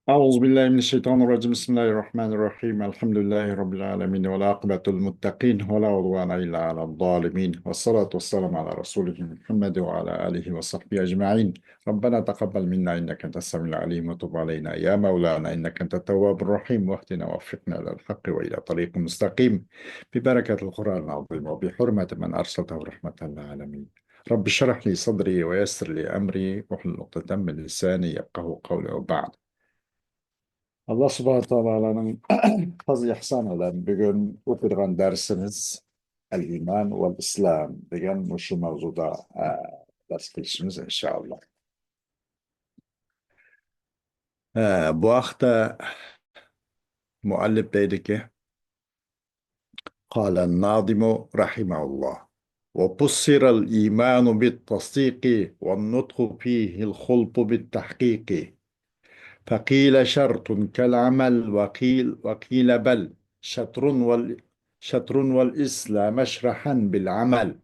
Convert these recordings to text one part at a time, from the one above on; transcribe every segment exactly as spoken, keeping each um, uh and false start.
أعوذ بالله من الشيطان الرجيم. بسم الله الرحمن الرحيم. الحمد لله رب العالمين، والعاقبة للمتقين، ولا عدوان إلا على الظالمين، والصلاة والسلام على رسوله محمد وعلى آله وصحبه أجمعين. ربنا تقبل منا إنك أنت السميع العليم، وتب علينا يا مولانا إنك أنت التواب الرحيم، واهدنا ووفقنا إلى الحق وإلى طريق مستقيم، ببركة القرآن العظيم وبحرمة من أرسلته رحمة للعالمين. رب اشرح لي صدري ويسر لي أمري واحلل عقدة من لساني يفقهوا قولي، وبعد. ئاللا سۇبھانەھۇ تائالانىڭ پەزلى ئېھسانى بىلەن بۈگۈن ئوقۇيدىغان دەرسىمىز ئەل ئىمان ۋەل ئىسلام دېگەن مۇشۇ ماۋزۇدا، ئە، دەرس قىلىشىمىز ئىنشائاللا. ئە، بۇ ھەقتە مۇئەللىپ دەيدىكى، قال الناظم رحمه الله: وفسر الإيمان بالتصديق، والنطق فيه الخلف بالتحقيق. فقيل شرط كالعمل، وقيل، وقيل بل شطر وال-، شطر والإسلام اشرحا بالعمل.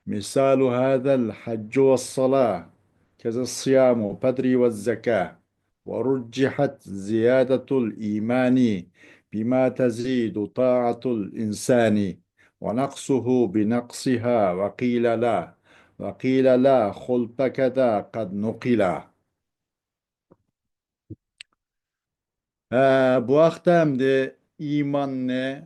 مثال هذا الحج والصلاة، كذا الصيام فدر والزكاة. ورجحت زيادة الإيمان بما تزيد طاعة الإنسان، ونقصه بنقصها، وقيل لا، وقيل لا خلف كذا قد نقلا. ھە، بۇ ھەقتە ئەمدى ئىماننى،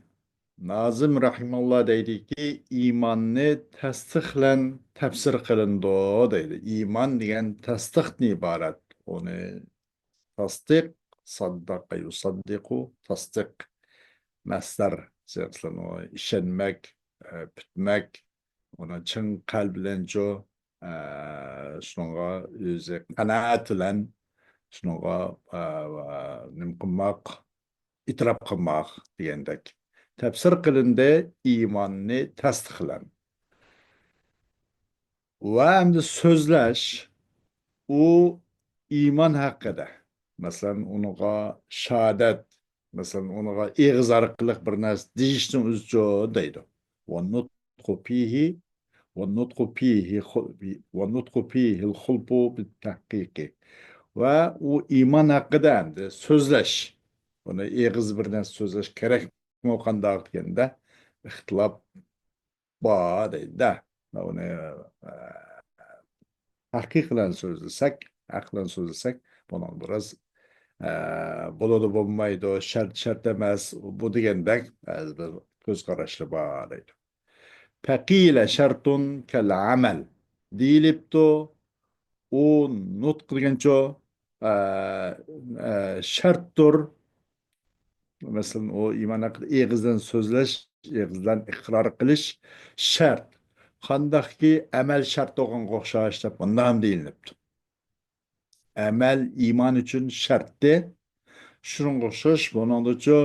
نازىم رەھىمەللا دەيدىكى، ئىماننى تەستىق بىلەن تەپسىر قىلىنىدۇ دەيدۇ. ئىمان دېگەن تەستىقتىن ئىبارەت. ئۇنى تەستىق، سەددەقە يۇسەددىقۇ، تەستىق. مەسدەر، مەسىلەن، ئۇ ئىشەنمەك، ئە، پۈتمەك، ئۇنى چىڭ قەلب بىلەنچۇ، ئە، شۇنىڭغا ئۆزى قانائەت بىلەن، شۇنىڭغا، ئە، نېمە قىلماق، ئېتىراپ قىلماق دېگەندەك. تەپسىر قىلىندى، ئىماننى تەستىقلەن. ۋە ئەمدى سۆزلەش، ئۇ ئىمان ھەققىدە. مەسىلەن، ئۇنىڭغا شاھادەت، مەسىلەن، ئۇنىڭغا ئېغىز ئارقىلىق بىر نەرسە دېيىشنىڭ ئۆزىچۇ دەيدۇ. ۋەننۇتقۇ فىھى، ۋەننۇتقۇ فىھى خۇ-، ۋەننۇتقۇ فىھىل خۇلفۇ بىتتەھقىقى. ۋە ئۇ ئىمان ھەققىدە ئەمدى سۆزلەش. بۇنى ئېغىز بىر نەرسە سۆزلەش كېرەكمۇ قانداق دېگەندە، ئىختىلاپ بار دەيدۇ-دە. ئۇنى، ئە، ھەقىقەتەن سۆزلىسەك، ھەق بىلەن سۆزلىسەك، بۇنىڭ بىراز، ئە، بولىدۇ، بولمايدۇ، شەرت، شەرت ئەمەس، بۇ دېگەندەك بەزى بىر كۆز قاراشلار بار دەيدۇ. فەقىلە شەرتۇن كەل ئەمەل دېيىلىپتۇ. ئۇ نۇتق دېگەنچۇ، ئە، ئە، شەرتتۇر. مەسىلەن، ئۇ ئىمان ھەققىدە ئېغىزدىن سۆزلەش، ئېغىزدىن ئىقرار قىلىش شەرت. قانداقكى ئەمەل شەرت بولغانغا ئوخشاش دەپ مۇنداق دېيىلىپتۇ. ئەمەل ئىمان ئۈچۈن شەرتتى. شۇنىڭغا ئوخشاش بۇنىڭدىچۇ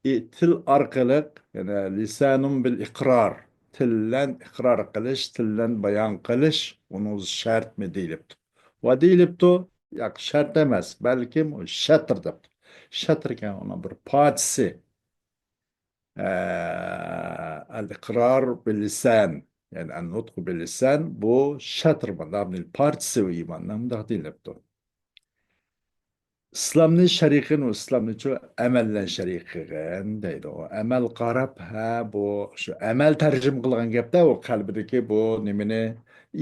ئى-، تىل ئارقىلىق، يەنى لىسانۇن بىل ئىقرار، تىل بىلەن ئىقرار قىلىش، تىل بىلەن بايان قىلىش، ئۇنىڭ شەرتمۇ دېيىلىپتۇ. ۋە دېيىلىپتۇ، ياق، شەرت ئەمەس، بەلكىم ئۇ شەتر دەپتۇ. شەتر دېگەن ئۇنىڭ بىر پارچىسى. ئە، ئەل ئىقرار بىل لىسان، يەنى ئەن نۇتقۇ بىل لىسان، بۇ شەتر، مۇنداق دېيىل، پارچىسى ئۇ ئىماننىڭ، مۇنداق دېيىلىپتۇ. ئىسلامنى شەرىكىن، ئۇ ئىسلامنىچۇ ئەمەل بىلەن شەرىك قىلغىن دەيدۇ. ئەمەل قاراپ، ھە، بۇ شۇ ئەمەل تەرجىمە قىلغان گەپتە، ئۇ قەلبىدىكى بۇ نېمىنى،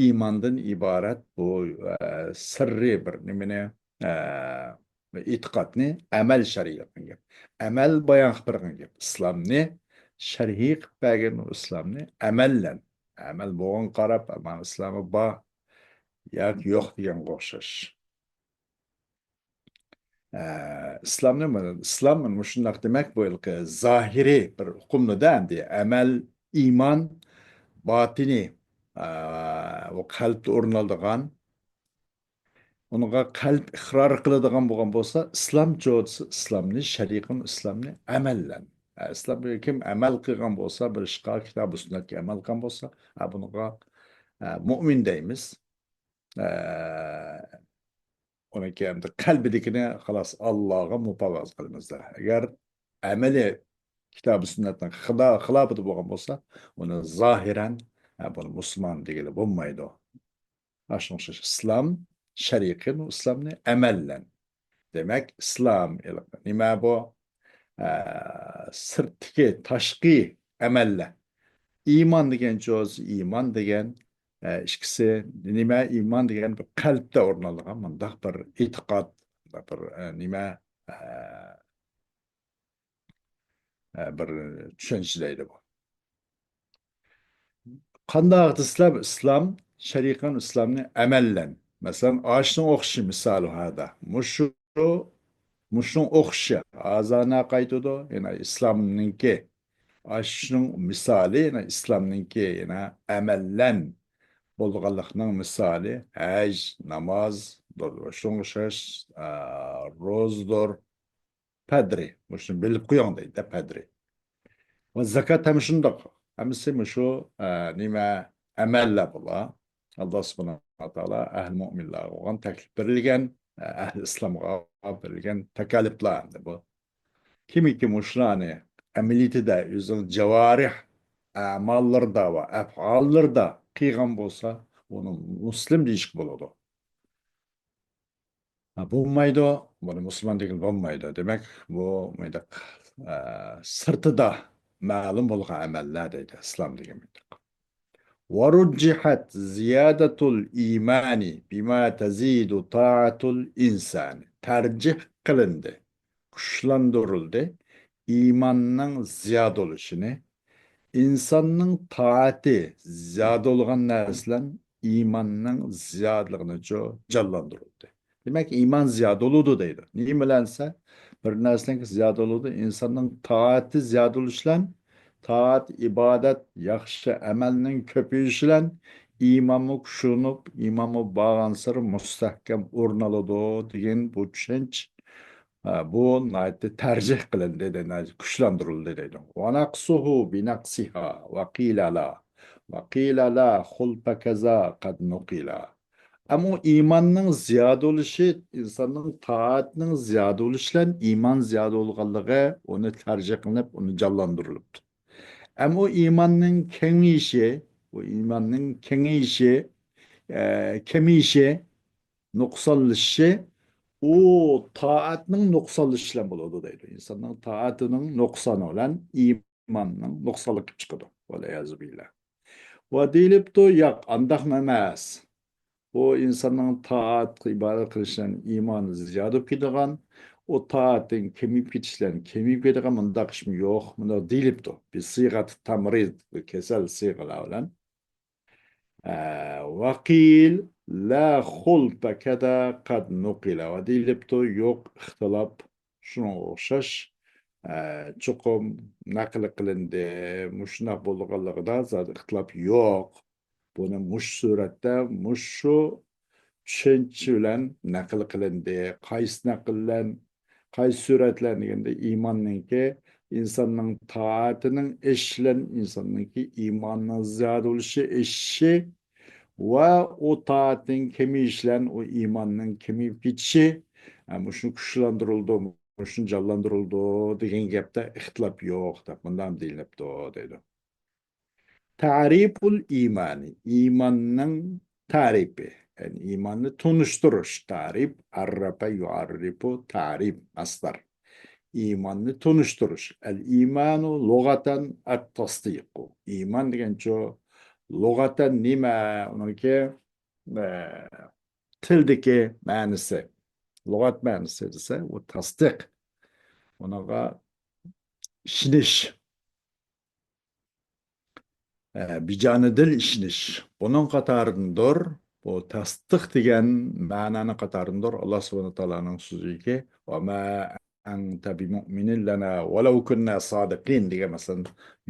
ئىماندىن ئىبارەت بۇ، ئە، سىررىي بىر نېمىنى، ئە، ئېتىقادنى ئەمەل شەرھى قىلغان گەپ. ئەمەل بايان قىلىپ بەرگەن گەپ. ئىسلامنى شەرھى قىلىپ بەرگەن ئۇ ئىسلامنى ئەمەل بىلەن. ئەمەل بولغان قاراپ، ئەمما ئىسلامى بار ياكى يوق دېگەنگە ئوخشاش. ئە، ئىسلامنى، ئىسلام مۇشۇنداق دېمەك، بۇ ھېلىقى زاھىرىي بىر ئۇقۇمدا، ئەمدى ئەمەل، ئىمان، باتىنىي، ئە، بۇ قەلبتە ئورۇن ئالىدىغان، ئۇنىڭغا قەلب ئىقرار قىلىدىغان بولغان بولسا، ئىسلامچۇ دېسە، ئىسلامنى، شەرىئەتنى، ئىسلامنى ئەمەل بىلەن. ئە، ئىسلام كىم ئەمەل قىلغان بولسا، بىر ئىشقا، كىتاب سۈننەتكە ئەمەل قىلغان بولسا، ئە، بۇنىڭغا، ئە، مۇئمىن دەيمىز. ئە، ئۇنىڭكى ئەمدى قەلبىدىكىنى خالاس ئاللاغا مۇپاۋەت قىلىمىز. ئەگەر ئەمەلى كىتاب سۈننەتنىڭ خىلا-، خىلاپىدا بولغان بولسا، ئۇنى زاھىرەن، ئە، بۇنى مۇسۇلمان دېگىلى بولمايدۇ. ئاشۇنىڭ ئۈچۈن ئىسلام شەرىئەتنى، ئىسلامنى ئەمەل بىلەن. دېمەك، ئىسلام ھېلىقى نېمە بۇ؟ ئە، سىرتتىكى، تاشقى ئەمەللەر. ئىمان دېگەن چوز، ئىمان دېگەن، ئە، ئىككىسى نېمە؟ ئىمان دېگەن بىر قەلبتە ئورۇن ئالغان مۇنداق بىر ئېتىقاد، بىر، ئە، نېمە، ئە، ئە، بىر چۈشەنچە دەيدۇ بۇ. قانداق دېسىلەر، ئىسلام، شەرىئەتۇل ئىسلامنى ئەمەللەن. مەسىلەن، ئاشۇنىڭ ئوخشىشى مىسالى ھادا. مۇشۇ، مۇشۇنىڭ ئوخشىشى. ھازا نە قايتىدۇ؟ يەنە ئىسلامنىڭكى. ئاشۇنىڭ مىسالى، يەنە ئىسلامنىڭكى، يەنە ئەمەللەن بولغانلىقنىڭ مىسالى ھەج، ناماز، شۇنىڭغا ئوخشاش، ئا، روزىدۇر، پەدرى. مۇشۇنى بىلىپ قويۇڭ دەيدۇ، پەدرى. ۋە زاكات ھەم شۇنداق. ھەممىسى مۇشۇ، ئە، نېمە، ئەمەللەر بۇلار. ئاللا سۇبھانەھۇ ۋە تائالا ئەھلى مۆمىنلەرگە بولغان تەكلىپ بېرىلگەن، ئە، ئەھلى ئىسلامغا بېرىلگەن تەكەللۇپلار ئەمدى بۇ. كىمكى مۇشۇلارنى ئەمەلىيىتىدە ئۆزىنىڭ جاۋارىھ ئەماللىرىدا ۋە ئەپئاللىرىدا قىلغان بولسا، ئۇنى مۇسلىم دېيىشكە بولىدۇ. ھە، بولمايدۇ. بۇنى مۇسۇلمان دېگىلى بولمايدۇ. دېمەك، بۇ مۇنداق، ئە، سىرتىدا مەلۇم بولغان ئەمەللەر دەيدۇ، ئىسلام دېگەن مۇنداق. ورجحت زيادة الإيمان بما تزيد طاعة الإنسان. تەرجىھ قىلىندى، كۈچلەندۈرۈلدى. ئىماننىڭ زىيادە بولۇشىنى، ئىنساننىڭ تائىتى زىيادە بولغان نەرسە بىلەن ئىماننىڭ زىيادىلىقىنىچۇ جانلاندۇرۇلدى. دېمەك، ئىمان زىيادە بولىدۇ دەيدۇ. نېمە بىلەن دېسە، بىر نەرسىنىڭ زىيادە بولىدۇ، ئىنساننىڭ تائىتى زىيادە بولۇش بىلەن، تائەت، ئىبادەت، ياخشى ئەمەلنىڭ كۆپىيىشى بىلەن ئىمانمۇ كۈچلىنىپ، ئىمانمۇ بارغانسېرى مۇستەھكەم ئورۇن ئالىدۇ دېگەن بۇ چۈشەنچە، ئە، بۇ ناھايىتى تەرجىھ قىلىندى، دەيدۇ، كۈچلەندۈرۈلدى دەيدۇ. ونقصه بنقصها وقيل لا، وقيل لا خلف كذا قد نقل. ئەمما ئىماننىڭ زىيادە بولۇشى، ئىنساننىڭ تائەتنىڭ زىيادە بولۇشى بىلەن ئىمان زىيادە بولغانلىقى ئۇنى تەرجىھ قىلىنىپ، ئۇنى جانلاندۇرۇلۇپتۇ. ئەمما ئۇ ئىماننىڭ كېڭىيىشى، ئۇ ئىماننىڭ كېڭىيىشى، ئە، كېمىيىشى، نۇقسانلىشىشى، ئۇ تائەتنىڭ نۇقسانلىشىشى بىلەن بولىدۇ دەيدۇ. ئىنساننىڭ تائەتىنىڭ نۇقسانى بىلەن ئىماننىڭ نۇقسانلىقى چىقىدۇ. ۋەلئىيازۇ بىللا. ۋە دېيىلىپتۇ، ياق، ئانداقمۇ ئەمەس. بۇ ئىنساننىڭ تائەت، ئىبادەت قىلىشى بىلەن ئىمانى زىيادە بولۇپ كېتىدىغان، ئۇ تائەتتىن كېمىيىپ كېتىشى بىلەن كېمىيىپ كېتىدىغان مۇنداق ئىشمۇ يوق. مۇنداق دېيىلىپتۇ. بىسىغەت تەمرىد، بۇ كېسەل سىيغىلار بىلەن. ئە، ۋەقىل لا خۇلفە كەدە قەد نۇقىلە. ۋە دېيىلىپتۇ، يوق ئىختىلاپ، شۇنىڭغا ئوخشاش، ئە، چوقۇم نەقىل قىلىندى. مۇشۇنداق بولىدىغانلىقىدا زادى ئىختىلاپ يوق. بۇنى مۇشۇ سۈرەتتە، مۇشۇ چۈشەنچە بىلەن نەقىل قىلىندى. قايسى نەقىل بىلەن، قايسى سۈرەت بىلەن دېگەندە، ئىماننىڭكى، ئىنساننىڭ تائەتىنىڭ ئېشىشى بىلەن ئىنساننىڭكى ئىماننىڭ زىيادە بولۇشى، ئېشىشى ۋە ئۇ تائەتنىڭ كېمىيىشى بىلەن ئۇ ئىماننىڭ كېمىيىپ كېتىشى، ھە، مۇشۇ كۈچلەندۈرۈلىدۇ، مۇشۇ جانلاندۇرۇلىدۇ دېگەن گەپتە ئىختىلاپ يوق دەپ مۇنداق دېيىلىپتۇ دەيدۇ. تەرىپۇل ئىمانى، ئىماننىڭ تەرىپى. يەنى ئىماننى تونۇشتۇرۇش. تەرىپ، ئەررەپە يۇئەررىپۇ، تەرىپ، مەسدەر. ئىماننى تونۇشتۇرۇش. ئەل ئىمانۇ لۇغەتەن ئەت تەسدىقۇ. ئىمان دېگەنچۇ لۇغەتەن نېمە؟ ئۇنىڭكى، ئە، تىلدىكى مەنىسى. لۇغەت مەنىسى دېسە، ئۇ تەسدىق. ئۇنىڭغا ئىشىنىش. ئە، بىجانىدىل ئىشىنىش. بۇنىڭ قاتارىدىندۇر، بۇ تەستىق دېگەن مەنانىڭ قاتارىدىندۇر، ئاللا سۇبھانەھۇ ۋە تائالانىڭ سۆزىكى، «ۋە ما ئەنتە بىمۇئمىنىن لەنا ۋەلەۋ كۇننا سادىقىن» دېگەن، مەسىلەن،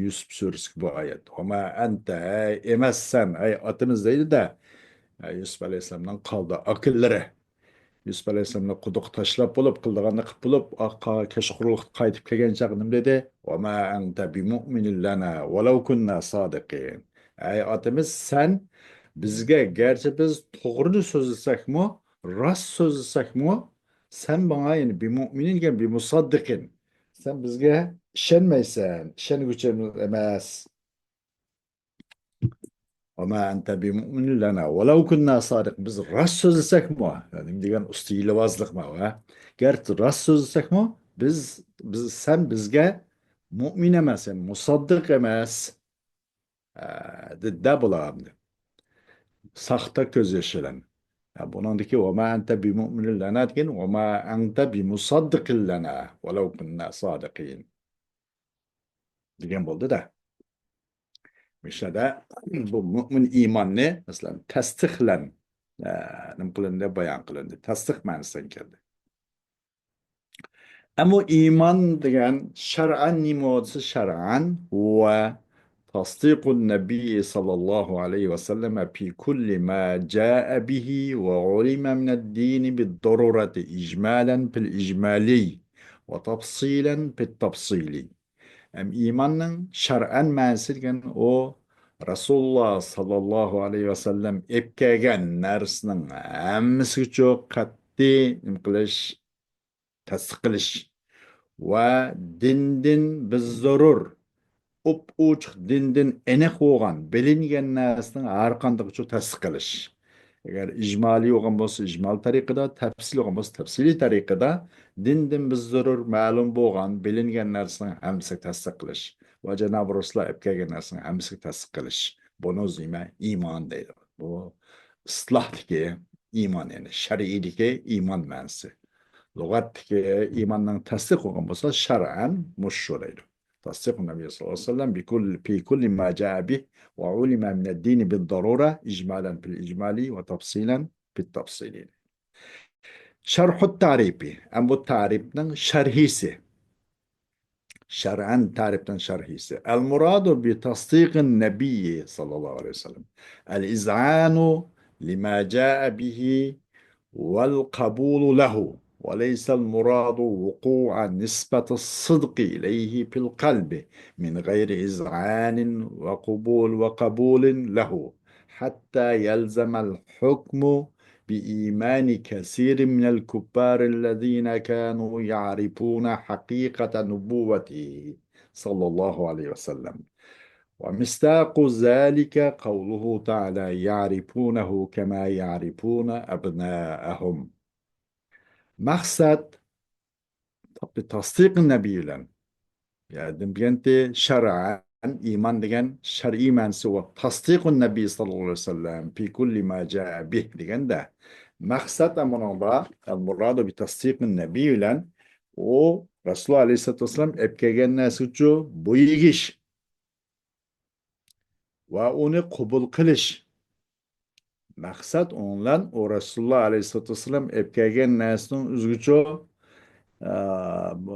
يۈسۈپ سۈرىسىدىكى بۇ ئايەت. «ۋە ما ئەنتە»، ھەي، ئەمەسسەن، ھەي، ئاتىمىز دەيدۇ-دە، ھە، يۈسۈپ ئەلەيھىسسالامنىڭ قالدى ئاكىلىرى. يۈسۈپ ئەلەيھىسسالامنى قۇدۇققا تاشلاپ بولۇپ، قىلىدىغاننى قىلىپ بولۇپ، ئاقا كەچقۇرۇنلۇقتا قايتىپ كەلگەن چاغدا نېمە دېدى؟ «ۋە ما ئەنتە بىمۇئمىنىن لەنا ۋەلەۋ كۇننا سادىقىن.» ئەي ئاتىمىز، سەن بىزگە، گەرچە بىز توغرىنى سۆزلىسەكمۇ، راست سۆزلىسەكمۇ، سەن ماڭا، يەنى بىمۇئمىنىن دېگەن بىمۇساددىقىن. سەن بىزگە ئىشەنمەيسەن، ئىشەنگۈچى ئەمەس. وما أنت بمؤمن لنا ولو كنا صادقين. بىز راست سۆزلىسەكمۇ، نېمە دېگەن ئۇستا ھىيلىۋازلىقمۇ، ھە؟ گەرچە راست سۆزلىسەكمۇ، بىز، بىز، سەن بىزگە مۇئمىن ئەمەس، يەنى مۇسەددىق ئەمەس. ھە، دېدى بۇلار ئەمدى. ساختا كۆز يېشى بىلەن. ھە، بۇنىڭدىكى وما أنت بمؤمن لنا دېگەن وما أنت بمصدق لنا ولو كنا صادقين دېگەن بولدى-دە. مۇشۇ يەردە بۇ مۇئمىن ئىماننى، مەسىلەن، تەستىق بىلەن، ئە، نېمە قىلىندى، بايان قىلىندى. تەستىق مەنىسىدىن كەلدى. ئەمما ئىمان دېگەن شەرئەن نېمە بولسا، شەرئەن ھۇۋە تصديق النبي صلى الله عليه وسلم في كل ما جاء به وعلم من الدين بالضرورة إجمالا في الإجمال وتفصيلا في التفصيل. ھەم ئىماننىڭ شەرئەن مەنىسى دېگەن ئۇ، رەسۇلۇللا ساللاللاھۇ ئەلەيھى ۋەسەللەم ئېلىپ كەلگەن نەرسىنىڭ ھەممىسىگىچۇ قەتئىي نېمە قىلىش، تەستىق قىلىش ۋە دىندىن بىززۇرۇر، ئوپئوچۇق دىندىن ئېنىق بولغان، بىلىنگەن نەرسىنىڭ ھەر قاندىقىچۇ تەستىق قىلىش. ئەگەر ئىجمالىي بولغان بولسا ئىجمال تەرىقىدە، تەپسىلىي بولغان بولسا تەپسىلىي تەرىقىدە، دىندىن بىززۇرۇر مەلۇم بولغان، بىلىنگەن نەرسىنىڭ ھەممىسىگە تەستىق قىلىش ۋە جانابى رۇسۇللار ئېلىپ كەلگەن نەرسىنىڭ ھەممىسىگە تەستىق قىلىش. بۇنى ئۆزى ئىمان دەيدۇ. بۇ ئىستىلاھتىكى ئىمان، يەنى شەرئىيدىكى ئىمان مەنىسى. لۇغەتتىكى ئىماننىڭ تەستىق قىلغان بولسا شەرئەن مۇشۇ دەيدۇ. تصديق النبي صلى الله عليه وسلم بكل، في كل ما جاء به وعلم من الدين بالضرورة إجمالا في الإجمال وتفصيلا في التفصيل. شرح التعريف. ئەمما بۇ تەرىپنىڭ شەرھىسى. شەرئەن تەرىپنىڭ شەرھىسى. المراد بتصديق النبي صلى الله عليه وسلم الإذعان لما جاء به والقبول له، وليس المراد وقوع نسبة الصدق إليه في القلب من غير إذعان وقبول، وقبول له، حتى يلزم الحكم بإيمان كثير من الكفار الذين كانوا يعرفون حقيقة نبوته صلى الله عليه وسلم. ومصداق ذلك قوله تعالى: يعرفونه كما يعرفون أبناءهم. مەقسەت، تەستىق نەبىي بىلەن. يا، دېگەنتى شەرئەن ئىمان دېگەن شەرئىي مەنىسى بار. تەستىق نەبىي ساللاللاھۇ ئەلەيھى ۋەسەللەم في كل ما جاء به دېگەندە، مەقسەت ئەمۇنىڭدا، المراد بتصديق النبي بىلەن ئۇ رەسۇلۇللا ئەلەيھىسسالاتۇ ۋەسسالام ئەپ كەلگەن نەرسىچۇ بويىگىش ۋە ئۇنى قوبۇل قىلىش. مەقسەت ئۇنىڭ بىلەن ئۇ رەسۇلۇللا ئەلەيھىسسالاتۇ ۋەسسالام ئەپ كەلگەن نەرسىنىڭ ئۆزىگىچۇ، ئە، بۇ،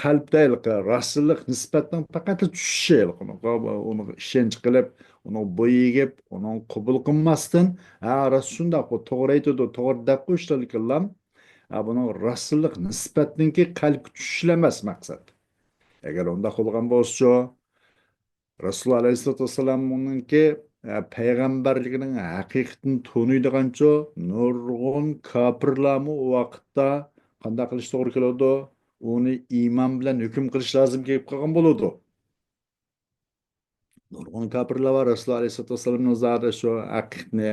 قەلبتە راستلىق نىسبەتنىڭ پەقەت چۈشۈشى، ئۇنىڭغا، ئۇنىڭغا ئىشەنچ قىلىپ، ئۇنىڭ بويىگىپ، ئۇنىڭ قوبۇل قىلماستىن، ھە، راست شۇنداق، بۇ توغرا ئېيتىدۇ، توغرا دەپ قويۇشتىنكىلا، ھە، بۇنىڭ راستلىق نىسبەتنىڭكى قەلبكە چۈشۈشى ئەمەس مەقسەت. ئەگەر ئۇنداق بولغان بولسىچۇ، رەسۇلۇللا ئەلەيھىسسالاتۇ ۋەسسالامنىڭكى، ئە، پەيغەمبەرلىكىنىڭ ھەقىقىتىنى تونۇيدىغانچۇ نۇرغۇن كاپىرلارمۇ ئۇ ۋاقىتتا قانداق قىلىش توغرا كېلىدۇ؟ ئۇنى ئىمان بىلەن ھۆكۈم قىلىش لازىم كېلىپ قالغان بولىدۇ. نۇرغۇن كاپىرلار بار، رەسۇلۇللا ئەلەيھىسسالاتۇ ۋەسسالامنىڭ زادى شۇ ھەقىقىتىنى،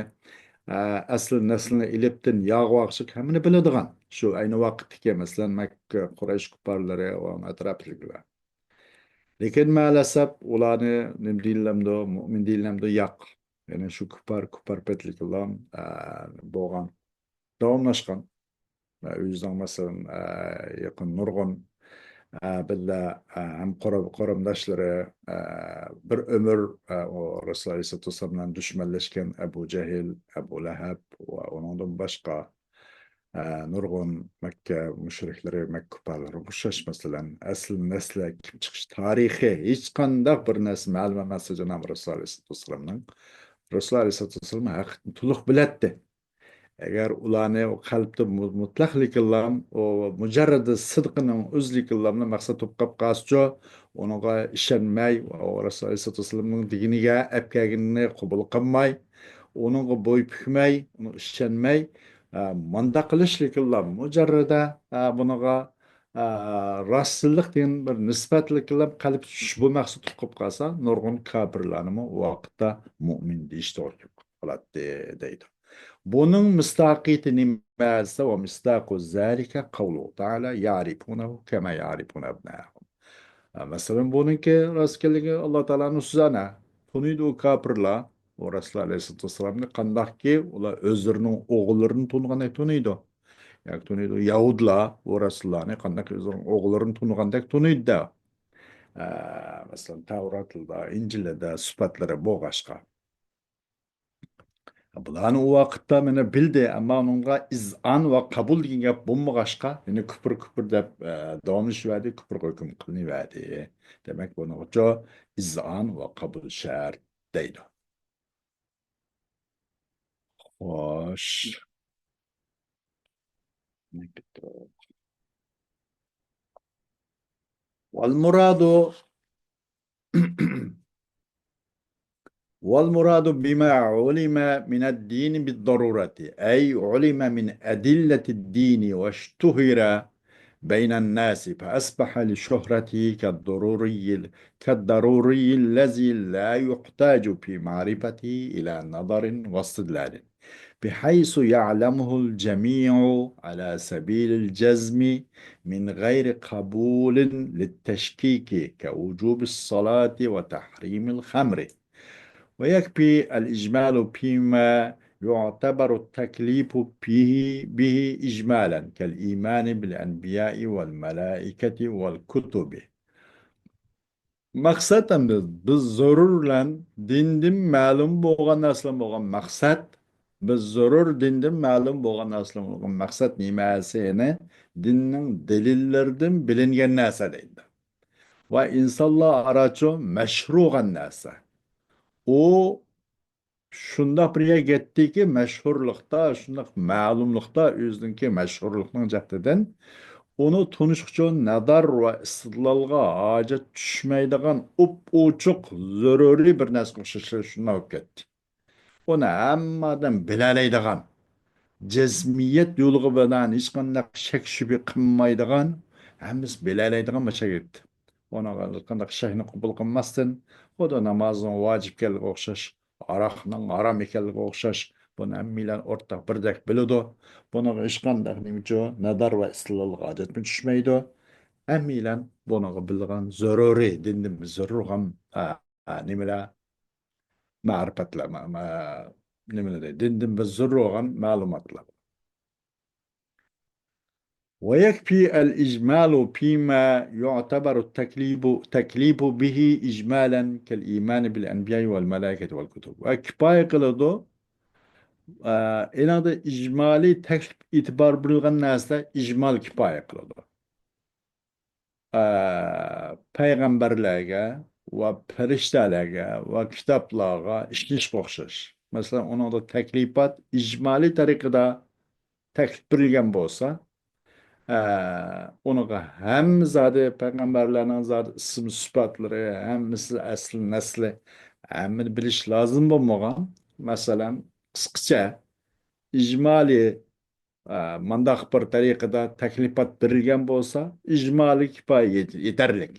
ئە، ئەسلى نەسلىنى ئېلىپتىن ياغ ۋاقىشلىق ھەممىنى بىلىدىغان. شۇ ئەينى ۋاقىتتىكى، مەسىلەن، مەككە، قۇرەيش كۇپپارلىرى ۋە ئەتراپىدىكىلەر. لېكىن مەلەسەپ ئۇلارنى نېمە دېيىلەمدۇ، مۇئمىن دېيىلەمدۇ؟ ياق. يەنى شۇ كۇپپار، كۇپپار پەتلىكىلا، ئە، بولغان، داۋاملاشقان. ئە، ئۆزىنىڭ مەسىلەن، ئە، يېقىن نۇرغۇن، ئە، بىللە، ئە، ھەم قورا-، قورۇمداشلىرى، ئە، بىر ئۆمۈر، ئە، ئۇ رەسۇل ئەلەيھىسسالاتۇ ۋەسسالام بىلەن دۈشمەنلەشكەن ئەبۇ جەھىل، ئەبۇ لەھەب ۋە ئۇنىڭدىن باشقا ئە، نۇرغۇن مەككە مۇشرىكلىرى، مەككە كۇپپارلىرىغا ئوخشاش، مەسىلەن، ئەسلى نەسلى كېلىپ چىقىش تارىخى ھېچقانداق بىر نەرسە مەلۇم ئەمەس جانابى رەسۇلى ئەلەيھىسسالاتۇ ۋەسسالامنىڭ. رەسۇلى ئەلەيھىسسالاتۇ ۋەسسالام ھەقىقىتىنى تولۇق بىلەتتى. ئەگەر ئۇلارنى ئۇ قەلبتە مۇ-، مۇتلەقلىكىنلام، ئۇ مۇجەررىدى سىدقىنىڭ ئۆزلۈكىنلامنى مەقسەت تۇتۇپ قاپ قالسىچۇ، ئۇنىڭغا ئىشەنمەي، ئۇ رەسۇلى ئەلەيھىسسالاتۇ ۋەسسالامنىڭ دېگىنىگە، ئەپ كەلگىنىنى قوبۇل قىلماي، ئۇنىڭغا بوي پۈكمەي، ئۇنىڭغا ئىشەنمەي، ئە، مانداق قىلىشلىكىنلا مۇجەررىدە، ئە، بۇنىڭغا، ئە، راستچىللىق دېگەن بىر نىسبەتلىكلا قەلبى چۈشۈپ، بۇ مەقسەت قىلىپ قالسا، نۇرغۇن كاپىرلارنىمۇ ئۇ ۋاقىتتا مۇئمىن دېيىش توغرا كېلىپ قالاتتى، دەيدۇ. بۇنىڭ مىسداقىيىتى نېمە دېسە، ومصداق ذلك قوله تعالى يعرفونه كما يعرفون أبناءهم. ئە، مەسىلەن، بۇنىڭكى راستكەنلىكى، ئاللا تائالانىڭ سۆزى ئەنە، تونۇيدۇ ئۇ كاپىرلار ئۇ رەسۇلۇللا ئەلەيھىسسالاتۇ ۋەسسالامنى، قانداقكى ئۇلار ئۆزلىرىنىڭ ئوغۇللىرىنى تونۇغاندەك تونۇيدۇ. ياكى تونۇيدۇ، يەھۇدلار ئۇ رەسۇلۇللانى قانداق ئۆزلىرىنىڭ ئوغۇللىرىنى تونۇغاندەك تونۇيدۇ-دە. ئە، مەسىلەن، تەۋراتىدا، ئىنجىلىدا سۈپەتلىرى بولغاچقا. بۇلارنى ئۇ ۋاقىتتا مانا بىلدى، ئەمما ئۇنىڭغا ئىزئان ۋە قەبۇل دېگەن گەپ بولمىغاچقا، يەنە كۈپۈر، كۈپۈر دەپ، ئە، داۋاملىشىۋەردى، كۈپۈرگە ھۆكۈم قىلىنىۋەردى. دېمەك، بۇنىڭغىچۇ ئىزئان ۋە قەبۇل شەرت دەيدۇ. خوش. والمراد والمراد بما علم من الدين بالضرورة، أي علم من أدلة الدين واشتهر بين الناس فأصبح لشهرته كالضروري، كالضروري الذي لا يحتاج في معرفته إلى نظر واستدلال، بحيث يعلمه الجميع على سبيل الجزم من غير قبول للتشكيك كوجوب الصلاة وتحريم الخمر. ويكفي الإجمال فيما يعتبر التكليف فيه به إجمالا كالإيمان بالأنبياء والملائكة والكتب. مەقسەت ئەمدى بىز زۆرۈر بىلەن دىندىن مەلۇم بولغان نەرسىلەر بولغان مەقسەت، بىز زۆرۈر دىندىن مەلۇم بولغان نەرسىلەر بولغان مەقسەت نېمە دېسە، يەنى دىننىڭ دەلىللىرىدىن بىلىنگەن نەرسە دەيدۇ. ۋە ئىنسانلار ئارا چۇ مەشھۇر بولغان نەرسە. ئۇ شۇنداق بىر يەرگە يەتتىكى، مەشھۇرلۇقتا، شۇنداق مەلۇملۇقتا، ئۆزىنىڭكى مەشھۇرلۇقنىڭ جەھىتىدىن ئۇنى تونۇش ئۈچۈن نەزەر ۋە ئىستىدلالغا ھاجەت چۈشمەيدىغان ئۇپئوچۇق زۆرۈرىي بىر نەرسىگە ئوخشاش شۇنداق بولۇپ كەتتى. ئۇنى ھەممە ئادەم بىلەلەيدىغان، جەزمىيەت يولىغا بىلەن ھېچقانداق شەك-شۈبھە قىلمايدىغان، ھەممىسى بىلەلەيدىغان بىر شەرت. ئۇنىڭغا ھېچقانداق شەكنى قوبۇل قىلماستىن، خۇددى نامازنىڭ ۋاجىپ ئىكەنلىكىگە ئوخشاش، ئاراقنىڭ ھارام ئىكەنلىكىگە ئوخشاش، بۇنى ھەممەيلەن ئورتاق بىردەك بىلىدۇ. بۇنىڭغا ھېچقانداق نېمىچۇ نەزەر ۋە ئىستىدلالغا ھاجەتمۇ چۈشمەيدۇ. ھەممەيلەن بۇنىڭغا بىلىدىغان زۆرۈرىي، دىندىن زۆرۈر بولغان، ئە، ئە، نېمىلەر، مەرىپەتلەر، مە-، مە-، نېمىلەر دەيدۇ، دىندىن بىر زۆرۈر بولغان مەلۇماتلار. ويكفي الإجمال فيما يعتبر التكليف، تكليف به إجمالا كالإيمان بالأنبياء والملائكة والكتب. ۋە كۇپايە قىلىدۇ. ئە، ئېنىڭدا ئىجمالىي تەكلىپ ئېتىبار بېرىلغان نەرسىلەر ئىجمال كۇپايە قىلىدۇ. ئە، پەيغەمبەرلەرگە ۋە پەرىشتەلەرگە ۋە كىتابلارغا ئىشىنىشكە ئوخشاش. مەسىلەن، ئۇنىڭدا تەكلىپات ئىجمالىي تەرىقىدە تەكلىپ بېرىلگەن بولسا، ئە، ئۇنىڭغا ھەممە زادى پەيغەمبەرلەرنىڭ زادى ئىسىم سۈپەتلىرى، ھەممىسى ئەسلى نەسلى، ھەممىنى بىلىش لازىم بولمىغان. مەسىلەن، قىسقىچە، ئىجمالىي، ئە، مانداق بىر تەرىقىدە تەكلىپات بېرىلگەن بولسا، ئىجمالىي كۇپايە يېت-، يېتەرلىك.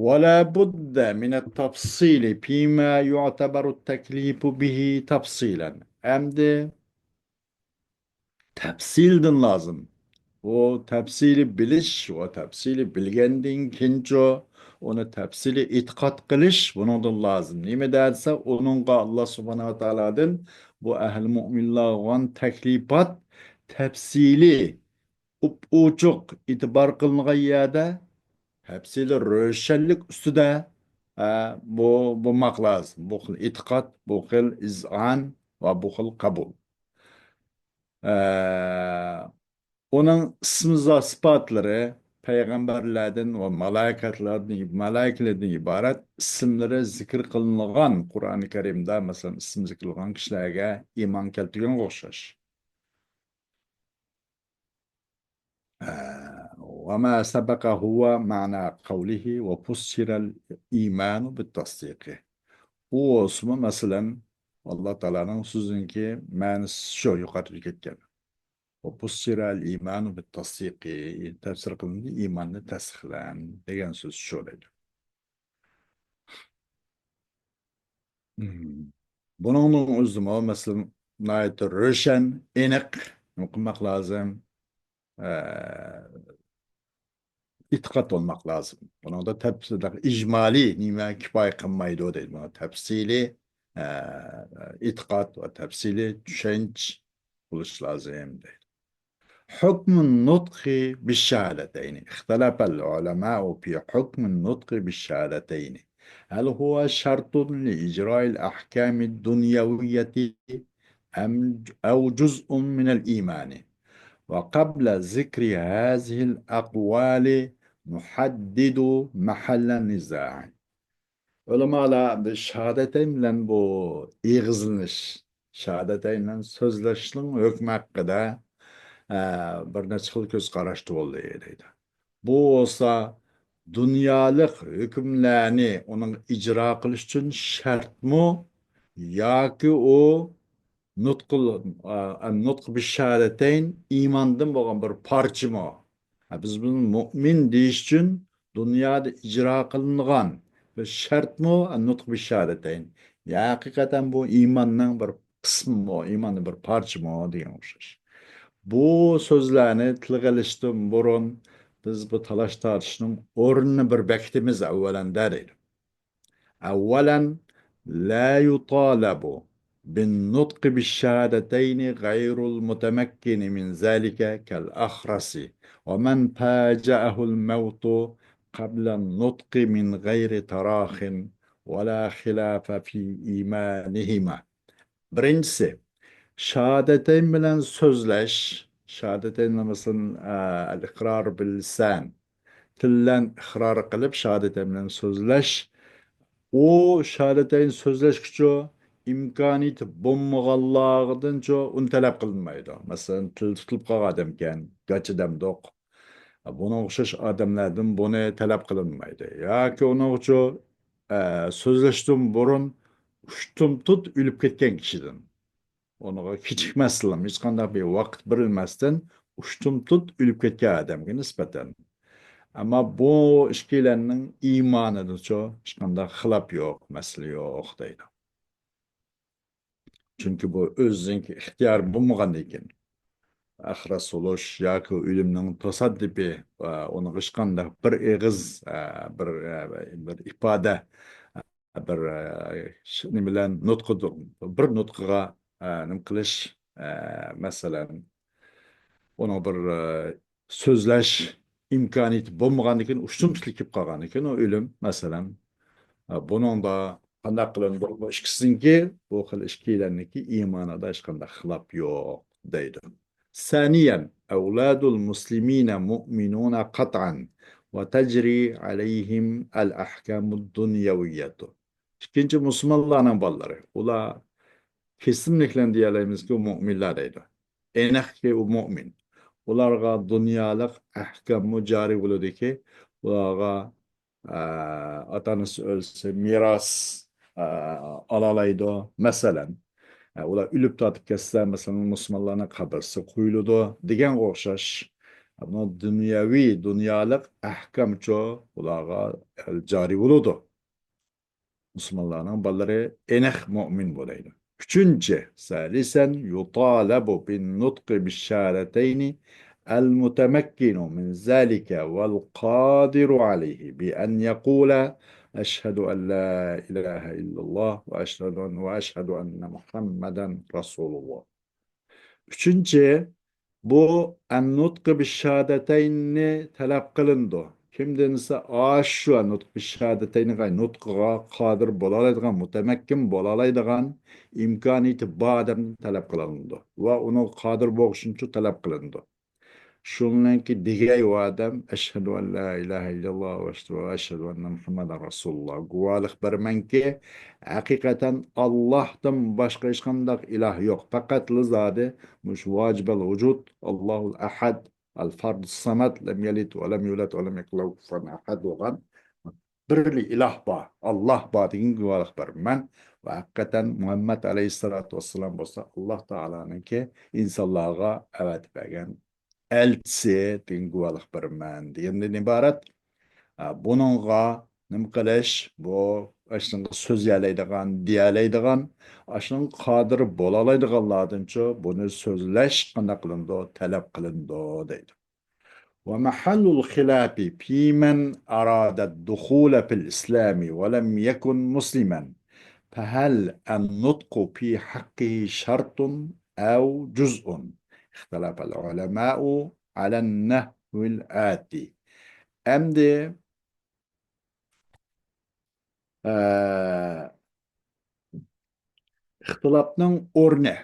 ولا بد من التفصيل فيما يعتبر التكليف به تفصيلا. ئەمدى تەپسىلدىن لازىم. ئۇ تەپسىلىي بىلىش ۋە تەپسىلىي بىلگەندىن كېيىنچۇ، ئۇنى تەپسىلىي ئېتىقاد قىلىش بۇنىڭدىن لازىم. نېمە دېسە، ئۇنىڭغا ئاللا سۇبھانەھۇ ۋە تائالادىن بۇ ئەھلى مۇئمىنلارغا بولغان تەكلىپات تەپسىلىي، ئۇپئۇچۇق ئېتىبار قىلىنغان يەردە تەپسىلىي روشەنلىك ئۈستىدە، ئە، بۇ، بولماق لازىم. بۇ خىل ئېتىقاد، بۇ خىل ئىزئان ۋە بۇ خىل قەبۇل. ئە، ئۇنىڭ ئىسمى سىپاتلىرى پەيغەمبەرلەردىن ۋە مالايىكەتلەردىن، مالايىكىلەردىن ئىبارەت ئىسىملىرى زىكىر قىلىنغان قۇرئانى كەرىمدە، مەسىلەن، ئىسمى زىكىر قىلىنغان كىشىلەرگە ئىمان كەلتۈرگەنگە ئوخشاش. ئە، وما سبق هو معنى قوله وفسر الإيمان بالتصديق. ئۇ بولسىمۇ، مەسىلەن، ئاللا تائالانىڭ سۆزىنىڭكى مەنىسى شۇ يۇقىرىدا كەتكەن. وفسر الإيمان بالتصديق، تەپسىر قىلىندى، ئىماننى تەستىقلەڭ دېگەن سۆز شۇ دەيدۇ. مم. بۇنىڭنىڭ ئۆزىمۇ، مەسىلەن، ناھايىتى روشەن، ئېنىق نېمە قىلماق لازىم؟ ئە، ئېتىقاد بولماق لازىم. بۇنىڭدا تەپسىلىي، ئىجمالىي نېمە كۇپايە قىلمايدۇ دەيدۇ. بۇنىڭ تەپسىلىي، ئە، ئېتىقاد ۋە تەپسىلىي چۈشەنچە بولۇش لازىم دەيدۇ. حكم النطق بالشهادتين. اختلف العلماء في حكم النطق بالشهادتين. هل هو شرط لإجراء الأحكام الدنيوية أم، أو جزء من الإيمان؟ وقبل ذكر هذه الأقوال نحدد محل النزاع. ئۆلىمالار بۇ شاھادەتەين بىلەن بۇ ئېغىزلىنىش، شاھادەتەين بىلەن سۆزلەشنىڭ ھۆكمى ھەققىدە، ئە، بىر نەچچە خىل كۆز قاراشتا بولدى دەيدۇ. بۇ بولسا دۇنيالىق ھۆكۈملەرنى ئۇنىڭ ئىجرا قىلىش ئۈچۈن شەرتمۇ ياكى ئۇ نۇتقۇل-، ئە، نۇتق بىششاھادەتەين ئىماندىن بولغان بىر پارچىمۇ؟ ھە، بىز بۇنى مۇئمىن دېيىش ئۈچۈن دۇنيادا ئىجرا قىلىنغان بىر شەرتمۇ نۇتق بىششاھادەتەين؟ يا ھەقىقەتەن بۇ ئىماننىڭ بىر قىسمىمۇ، ئىماننىڭ بىر پارچىمۇ دېگەن ئوخشاش. بۇ سۆزلەرنى تىلغا ئېلىشتىن بۇرۇن بىز بۇ تالاش تارتىشنىڭ ئورنىنى بىر بېكىتىمىز ئەۋۋەلەندە دەيدۇ. أولا، لا يطالب بالنطق بالشهادتين غير المتمكن من ذلك كالأخرس ومن فاجأه الموت قبل النطق من غير تراخ ولا خلاف في إيمانهما. بىرىنچىسى، شاھادەتەين بىلەن سۆزلەش، شاھادەتەين، مەسىلەن، ئە، الإقرار باللسان، تىل بىلەن ئىقرار قىلىپ، شاھادەتەين بىلەن سۆزلەش، ئۇ شاھادەتەين سۆزلەشكىچۇ ئىمكانىيىتى بولمىغانلاردىنچۇ ئۇنى تەلەپ قىلىنمايدۇ. مەسىلەن، تىلى تۇتۇلۇپ قالغان ئادەمكەن، گاچا دەمدۇق. بۇنىڭغا ئوخشاش ئادەملەردىن بۇنى تەلەپ قىلىنمايدۇ. ياكى ئۇنىڭغىچۇ، ئە، سۆزلەشتىن بۇرۇن ئۇشتۇمتۇت ئۆلۈپ كەتكەن كىشىدىن. ئۇنىڭغا كېچىكمەستىن، ھېچقانداق بىر ۋاقىت بېرىلمەستىن ئۇشتۇمتۇت ئۆلۈپ كەتكەن ئادەمگە نىسبەتەن. ئەمما بۇ ئىككىيلەننىڭ ئىمانىدىچۇ ھېچقانداق خىلاپ يوق، مەسىلە يوق دەيدۇ. چۈنكى بۇ ئۆزىنىڭكى ئىختىيارى بولمىغاندىن كېيىن، ئەخرەس بولۇش ياكى ئۆلۈمنىڭ تاسادىپى، ئە، ئۇنىڭغا ھېچقانداق بىر ئېغىز، ئە، بىر، ئە، بىر ئىپادە، بىر، ئە، ش-، نېمە بىلەن نۇتقىدۇ-، بىر نۇتقىغا، ئە، نېمە قىلىش، ئە، مەسىلەن، ئۇنىڭ بىر، ئە، سۆزلەش ئىمكانىيىتى بولمىغاندىن كېيىن، ئۇشتۇمتۇتلا كېلىپ قالغاندىن كېيىن، ئۇ ئۆلۈم، مەسىلەن، ئە، بۇنىڭدا قانداق قىلىنىدۇ؟ بۇ ئىككىسىنىڭكى، بۇ خىل ئىككىيلەننىڭكى ئىمانىدا ھېچقانداق خىلاپ يوق دەيدۇ. ثانيا، أولاد المسلمين مؤمنون قطعا وتجري عليهم الأحكام الدنيوية. ئىككىنچى، مۇسۇلمانلارنىڭ بالىلىرى. ئۇلار كېسىملىك بىلەن دېيەلەيمىزكى، ئۇ مۇئمىنلار دەيدۇ. ئېنىقكى، ئۇ مۇئمىن. ئۇلارغا دۇنيالىق ئەھكاممۇ جارى بولىدۇكى، ئۇلارغا، ئە، ئاتا-ئانىسى ئۆلسە، مىراس، ئە، ئالالايدۇ. مەسىلەن، ئە، ئۇلار ئۆلۈپ تارتىپ كەتسە، مەسىلەن، مۇسۇلمانلارنىڭ قەبرىسىگە قويۇلىدۇ دېگەنگە ئوخشاش. بۇ دۇنيەۋى، دۇنيالىق ئەھكامچۇ ئۇلارغا جارى بولىدۇ. مۇسۇلمانلارنىڭ بالىلىرى ئېنىق مۇئمىن بولايدۇ. ئۈچىنچى، ثالثا، يطالب بالنطق بالشهادتين المتمكن من ذلك والقادر عليه بأن يقول: أشهد أن لا إله إلا الله وأشهد أن، وأشهد أن محمدا رسول الله. ئۈچىنچى، بۇ ئەننۇتقى بىششاھادەتەيننى تەلەپ قىلىنىدۇ. كىمدىن دېسە، ئاشۇ ئەننۇتقى بىششاھادەتەينغا، نۇتقىغا قادىر بولالايدىغان، مۇتەمەككىن بولالايدىغان ئىمكانىيىتى بار ئادەمدىن تەلەپ قىلىنىدۇ ۋە ئۇنىڭغا قادىر بولۇشىنىچۇ تەلەپ قىلىنىدۇ. شۇنىڭكى دېگەي ئۇ ئادەم، ئەشھەدۇ ئەن لا ئىلاھە ئىللاللا ۋە ئەشھەدۇ ئەننە مۇھەممەدەن رەسۇلۇللا، گۇۋاھلىق بېرىمەنكى، ھەقىقەتەن ئاللاھتىن باشقا ھېچقانداق ئىلاھ يوق، پەقەتلا زادى مۇشۇ ۋاجىبەل ۋۇجۇد، ئاللاھۇل ئەھەد، ئەل فەردۇس سەمەد، لەم يەلىد ۋە لەم يۇلەد ۋە لەم يەكۇن لەھۇ كۇفۇۋەن ئەھەد بولغان بىرلا ئىلاھ بار، ئاللاھ بار دېگەن گۇۋاھلىق بېرىمەن. ۋە ھەقىقەتەن مۇھەممەد ئەلەيھىسسالاتۇ ۋەسسالام بولسا ئاللاھ تائالانىڭكى ئىنسانلارغا ئەۋەتىپ بەرگەن ئەلچىسى دېگەن گۇۋاھلىق بېرىمەن دېگەندىن ئىبارەت. ئە، بۇنىڭغا نېمە قىلىش؟ بۇ ئاشۇنىڭغا سۆزلىيەلەيدىغان، دېيەلەيدىغان، ئاشۇنىڭغا قادىر بولالايدىغانلاردىنچۇ بۇنى سۆزلەش قانداق قىلىنىدۇ؟ تەلەپ قىلىنىدۇ دەيدۇ. ومحل الخلاف في من أراد الدخول في الإسلام ولم يكن مسلما، فهل النطق في حقه شرط أو جزء؟ اختلف العلماء على النحو الآتي. ئەمدى، ئە، ئىختىلاپنىڭ ئورنى،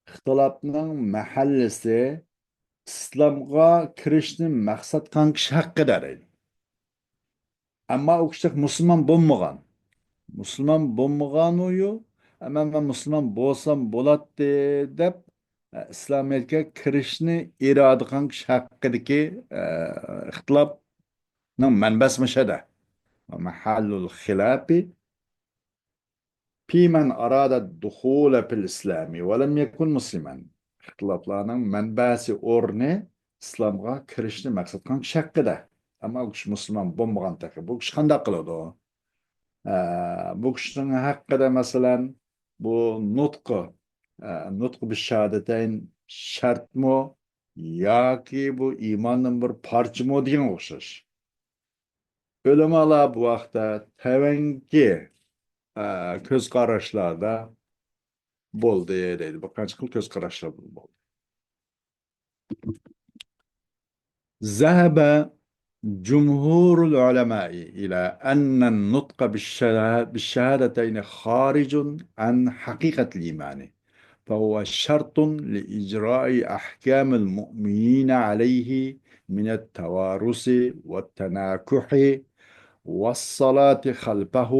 ئىختىلاپنىڭ مەھەللىسى ئىسلامغا كىرىشنى مەقسەت قىلغان كىشى ھەققىدە دەيدۇ. ئەمما ئۇ كىشى مۇسۇلمان بولمىغان. مۇسۇلمان بولمىغانۇيۇ، ئەمما مەن مۇسۇلمان بولسام بولاتتى دەپ، ئە، ئىسلامىيەتكە كىرىشنى ئىرادە قىلغان كىشى ھەققىدىكى، ئە، ئىختىلاپنىڭ مەنبەسى مۇشۇ يەردە. ومحل الخلاف في من أراد الدخول في الإسلام ولم يكن مسلما. ئىختىلاپلارنىڭ مەنبەسى، ئورنى ئىسلامغا كىرىشنى مەقسەت قىلغان كىشى ھەققىدە. ئەمما ئۇ كىشى مۇسۇلمان بولمىغان تېخى. بۇ كىشى قانداق قىلىدۇ؟ ئە، بۇ كىشىنىڭ ھەققىدە، مەسىلەن، بۇ نۇتقى، ئە، نۇتقى بىششاھادەتەين شەرتمۇ ياكى بۇ ئىماندىن بىر پارچىمۇ دېگەنگە ئوخشاش. ئۆلىمالار بۇ ھەقتە تەۋەڭكى، ئە، كۆز قاراشلاردا بولدى دەيدۇ. بىر قانچە خىل كۆز قاراشلار بولدى. ذهب جمهور العلماء إلى أن النطق بالشها-، بالشهادتين خارج عن حقيقة الإيمان، فهو شرط لإجراء أحكام المؤمنين عليه من التوارث والتناكح والصلاة خلفه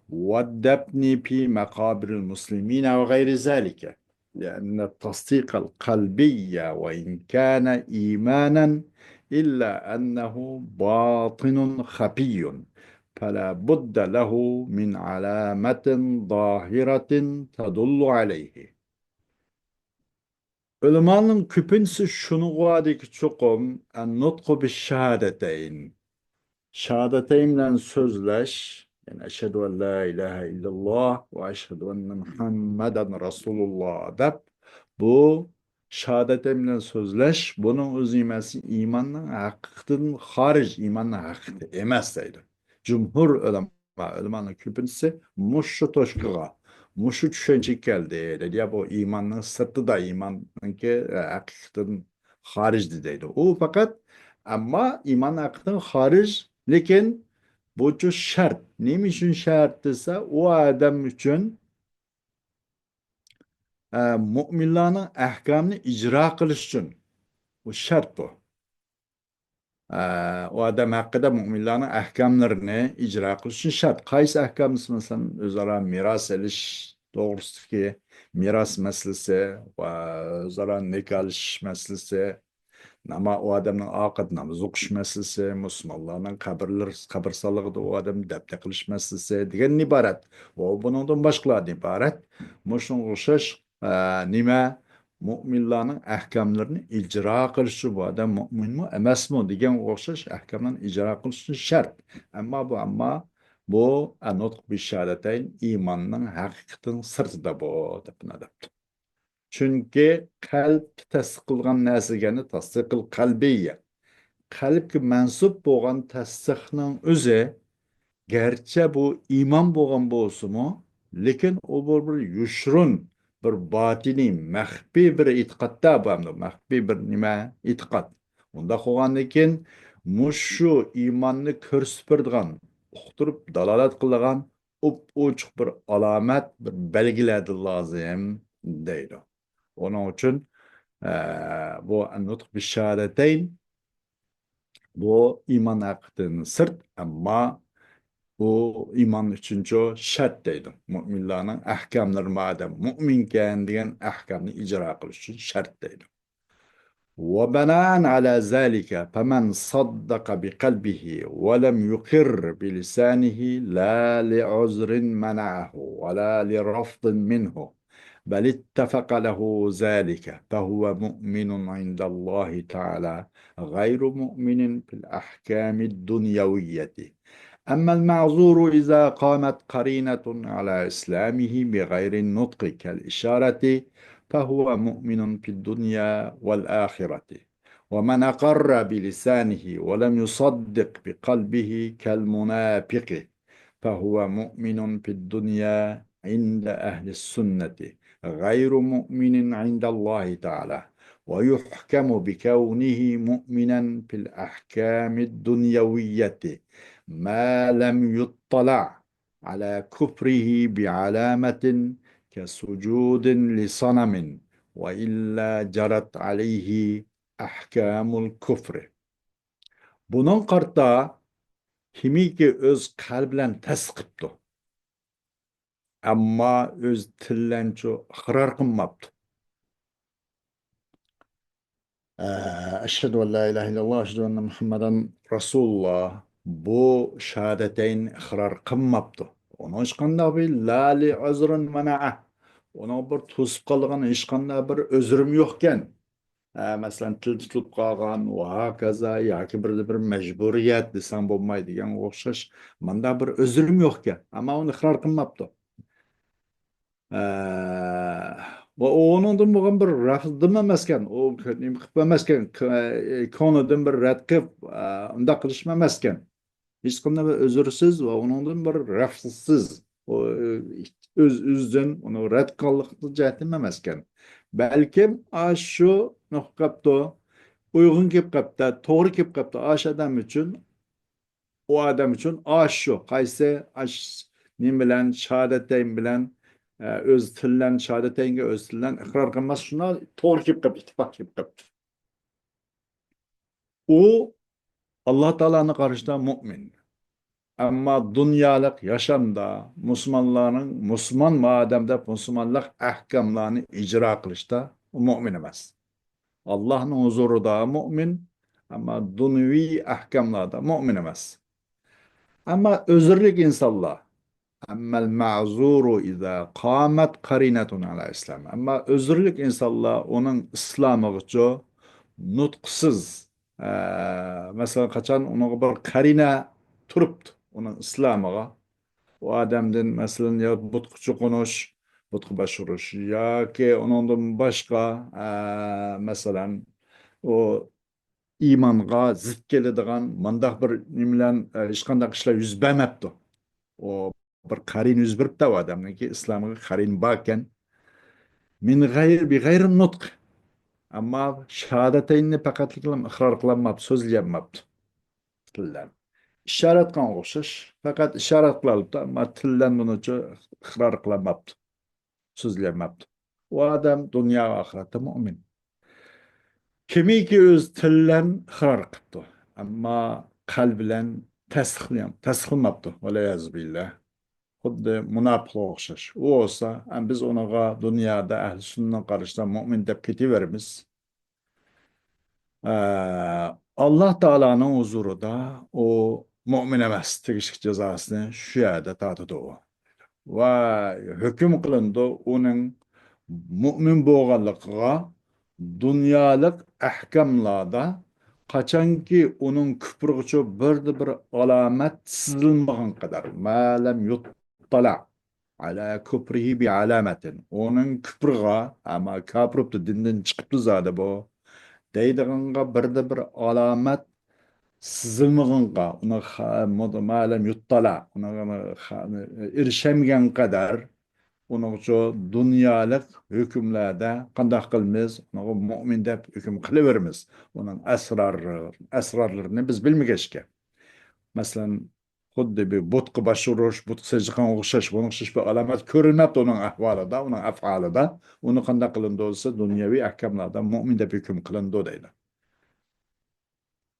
والدفن في مقابر المسلمين وغير ذلك، لأن التصديق القلبي وإن كان إيمانا إلا أنه باطن خفي، فلا بد له من علامة ظاهرة تدل عليه. ئۆلىمانىڭ كۆپىنچىسى شۇنىڭغا باردىكى، چوقۇم، النطق بالشهادتين، شاھادەتەين بىلەن سۆزلەش، يەنى أشهد أن لا إله إلا الله وأشهد أن محمدا رسول الله دەپ، بۇ شاھادەتەين بىلەن سۆزلەش، بۇنىڭ ئۆزى ئەمەس، ئىماننىڭ ھەققىدىن خارىج، ئىماننىڭ ھەققىدە ئەمەس دەيدۇ. جۇمھۇر ئۆلىما، ئۆلىمانىڭ كۆپىنچىسى مۇشۇ توچكىغا، مۇشۇ چۈشەنچىگە كەلدى دەيدۇ. يا بۇ ئىماننىڭ سىرتىدا، ئىماننىڭكى، ئە، ھەقىقىتىدىن خارىجدە دەيدۇ. ئۇ پەقەت، ئەمما ئىمان ھەققىدىن خارىج، لېكىن بۇچۇ شەرت. نېمە ئۈچۈن شەرت دېسە، ئۇ ئادەم ئۈچۈن، ئە، مۆمىنلارنىڭ ئەھكامىنى ئىجرا قىلىش ئۈچۈن. بۇ شەرت بۇ. ئە، ئۇ ئادەم ھەققىدە مۆمىنلارنىڭ ئەھكاملىرىنى ئىجرا قىلىش ئۈچۈن شەرت. قايسى ئەھكام دېسە، مەسىلەن، ئۆزئارا مىراس ئېلىش توغرىسىدىكى مىراس مەسىلىسى ۋە ئۆزئارا نىكاھلىشىش مەسىلىسى، ناما-، ئۇ ئادەمنىڭ ئاقىدا ناماز ئوقۇش مەسىلىسى، مۇسۇلمانلارنىڭ قەبرىلىرى، قەبرىستانلىقىدا ئۇ ئادەمنى دەپنە قىلىش مەسىلىسى دېگەندىن ئىبارەت. ۋە بۇنىڭدىن باشقىلاردىن ئىبارەت. مۇشۇنىڭغا ئوخشاش، ئە، نېمە؟ مۆمىنلارنىڭ ئەھكاملىرىنى ئىجرا قىلىش ئۈچۈن، بۇ ئادەم مۆمىنمۇ، ئەمەسمۇ دېگەنگە ئوخشاش ئەھكاملارنى ئىجرا قىلىش ئۈچۈن شەرت. ئەمما بۇ، ئەمما بۇ، ئە، نۇتق بىششاھادەتەين ئىماننىڭ ھەقىقىتىنىڭ سىرتىدا بۇ، دەپ مۇنداق دەپتۇ. چۈنكى قەلبتە تەستىق قىلغان نەرسە دېگەننى تەستىقىل قەلبىيە. قەلبكە مەنسۇپ بولغان تەستىقنىڭ ئۆزى، گەرچە بۇ ئىمان بولغان بولسىمۇ، لېكىن ئۇ بىر، بىر يوشۇرۇن، بىر باتىنىي، مەخپىي بىر ئېتىقادتا بۇ، ئەمدى مەخپىي بىر نېمە؟ ئېتىقاد. ئۇنداق بولغاندىن كېيىن، مۇشۇ ئىماننى كۆرسىتىپ بېرىدىغان، ئۇقتۇرۇپ دالالەت قىلىدىغان ئوپئوچۇق بىر ئالامەت، بىر بەلگىلەردىن لازىم دەيدۇ. ئۇنىڭ ئۈچۈن، ئە، بۇ نۇتق بىششاھادەتەين، بۇ ئىمان ھەققىدىن سىرت، ئەمما بۇ ئىمان ئۈچۈنچۇ شەرت دەيدۇ. مۆمىنلارنىڭ ئەھكاملىرى، مادەم مۆمىنكەن دېگەن ئەھكامنى ئىجرا قىلىش ئۈچۈن شەرت دەيدۇ. وبناء على ذلك فمن صدق بقلبه ولم يقر بلسانه لا لعذر منعه ولا لرفض منه بل اتفق له ذلك فهو مؤمن عند الله تعالى غير مؤمن في الأحكام الدنيوية. أما المعذور إذا قامت قرينة على إسلامه بغير النطق كالإشارة فهو مؤمن في الدنيا والآخرة. ومن أقر بلسانه ولم يصدق بقلبه كالمنافق فهو مؤمن في الدنيا عند أهل السنة غير مؤمن عند الله تعالى ويحكم بكونه مؤمنا في الأحكام الدنيوية ما لم يطلع على كفره بعلامة كسجود لصنم وإلا جرت عليه أحكام الكفر. بۇنىڭغا قارىتا كىمكى ئۆز قەلبى بىلەن تەستىق قىپتۇ، ئەمما ئۆز تىللەنچۇ ئىقرار قىلماپتۇ. ئە، ئەشھەدۇ ئەن لا ئىلاھە ئىللاللا، ئەشھەدۇ ئەننە مۇھەممەدەن رەسۇلۇللا. بۇ شاھادەتەين ئىقرار قىلماپتۇ. ئۇنىڭ ھېچقانداق بىر لا لى ئۆزرىن مەنەئە. ئۇنىڭ بىر توسۇپ قالىدىغان ھېچقانداق بىر ئۆزرىمۇ يوقكەن. ئە، مەسىلەن، تىل تۇتۇلۇپ قالغان، ۋە ھاكازا، ياكى بىر، بىر مەجبۇرىيەت دېسەڭ بولمايدىغانغا ئوخشاش، مۇنداق بىر ئۆزرىمۇ يوقكەن. ئەمما ئۇنى ئىقرار قىلماپتۇ. ئە، ۋە ئۇنىڭدىن بولغان بىر رەفزدىمۇ ئەمەسكەن، ئۇ نېمە قىلىپ ئەمەسكەن، ك-، كۆڭلىدىن بىر رەت قىلىپ، ئە، ئۇنداق قىلىشمۇ ئەمەسكەن. ھېچقانداق بىر ئۆزرسىز ۋە ئۇنىڭدىن بىر رەفزسىز، ئۇ، ئۆز ئۆزىدىن ئۇنى رەت قىلغانلىق جەھەتتىن ئەمەسكەن. بەلكىم ئاشۇ نۇقتا قاپتۇ، ئۇيغۇن كېلىپ قاپتۇ، توغرا كېلىپ قاپتۇ. ئاشۇ ئادەم ئۈچۈن، ئۇ ئادەم ئۈچۈن ئاشۇ قايسى ئاش نېمە بىلەن، شاھادەتەين بىلەن، ئە، ئۆز تىللەن شاھادەتەينگە ئۆز تىللەن ئىقرار قىلماس، شۇنىڭ توغرا كېلىپ قاپتۇ، ئىتتىپاق كېلىپ قاپتۇ. ئۇ ئاللا تائالانى قارىشىدا مۇئمىن. ئەمما دۇنيالىق ياشامدا مۇسۇلمانلارنىڭ، مۇسۇلمانمۇ ئادەم دەپ مۇسۇلمانلىق ئەھكاملارنى ئىجرا قىلىشتا ئۇ مۇئمىن ئەمەس. ئاللانىڭ ھۇزۇرىدا مۇئمىن، ئەمما دۇنيىۋى ئەھكاملاردا مۇئمىن ئەمەس. ئەمما ئۆزرىلىك ئىنسانلار، ئەممەل مەزۇرۇ ئىزا قامەت قەرىنەتۇن ئەلا ئىسلام. ئەمما ئۆزرىلىك ئىنسانلار ئۇنىڭ ئىسلامىغىچۇ نۇتقىسىز، ئە، مەسىلەن، قاچان ئۇنىڭغا بىر قەرىنە تۇرۇپتۇ ئۇنىڭ ئىسلامىغا، ئۇ ئادەمدىن، مەسىلەن، يا بۇتقا چوقۇنۇش، بۇتقا باش ئۇرۇش ياكى ئۇنىڭدىن باشقا، ئە، مەسىلەن، ئۇ ئىمانغا زىت كېلىدىغان مانداق بىر نېمە بىلەن، ئە، ھېچقانداق ئىشلار يۈز بەرمەپتۇ. ئۇ بىر قەرىنە يۈز بېرىپتۇ ئۇ ئادەمنىڭكى، ئىسلامغا قەرىنە باركەن. مىن غەير، بىغەيرى نۇتق. ئەمما شاھادەتەيننى پەقەتلىكلا ئىقرار قىلالماپتۇ، سۆزلىيەلمەپتۇ. تىللەن. ئىشارەت قىلغانغا ئوخشاش. پەقەت ئىشارەت قىلالاپتۇ، ئەمما تىللەن بۇنىچە ئىقرار قىلالماپتۇ. سۆزلىيەلمەپتۇ. ئۇ ئادەم دۇنيا ۋە ئاخىرەتتە مۇئمىن. كىمكى ئۆز تىللەن ئىقرار قىپتۇ، ئەمما قەلب بىلەن تەستىقلىيەم-، تەستىقلىماپتۇ. ۋەلىيەزۇبىللا. خۇددى مۇناپىققا ئوخشاش. ئۇ بولسا، ئە، بىز ئۇنىڭغا دۇنيادا ئەھلى سۈننىنىڭ قارىشىدا مۇئمىن دەپ كېتىۋېرىمىز. ئە، ئاللا تائالانىڭ ھۇزۇرىدا ئۇ مۇئمىن ئەمەس، تېگىشلىك جازاسىنى شۇ يەردە تارتىدۇ. ۋە ھۆكۈم قىلىنىدۇ ئۇنىڭ مۇئمىن بولغانلىقىغا دۇنيالىق ئەھكاملاردا، قاچانكى ئۇنىڭ كۇپرىغىچۇ بىردە بىر ئالامەت سىزىلمىغان قەدەر، ما لەم يۇتتەلە ئەلا كۇپرىھى بىئالامەتىن. ئۇنىڭ كۇپرىغا، ئەمما كاپىر بوپتۇ، دىندىن چىقىپتۇ زادى بۇ، دەيدىغانغا بىردە بىر ئالامەت سىزىلمىغانغا، ئۇنىڭ خا-، مۇد-، ما لەم يۇتتەلە، ئۇنىڭ خا-، ئېرىشەلمىگەن قەدەر، ئۇنىڭچۇ دۇنيالىق ھۆكۈملەردە قانداق قىلىمىز؟ ئۇنىڭغا مۇئمىن دەپ ھۆكۈم قىلىۋېرىمىز. ئۇنىڭ ئەسرار-، ئەسرارلىرىنى بىز بىلمىگەچكە. مەسىلەن، خۇددى بىر بۇتقا باش ئۇرۇش، بۇتقا سەجدە قىلغانغا ئوخشاش، بۇنىڭغا ئوخشاش بىر ئالامەت كۆرۈنمەپتۇ ئۇنىڭ ئەھۋالىدا، ئۇنىڭ ئەفئالىدا. ئۇنى قانداق قىلىنىدۇ دېسە، دۇنيەۋى ئەھكاملاردا مۇئمىن دەپ ھۆكۈم قىلىنىدۇ دەيدۇ.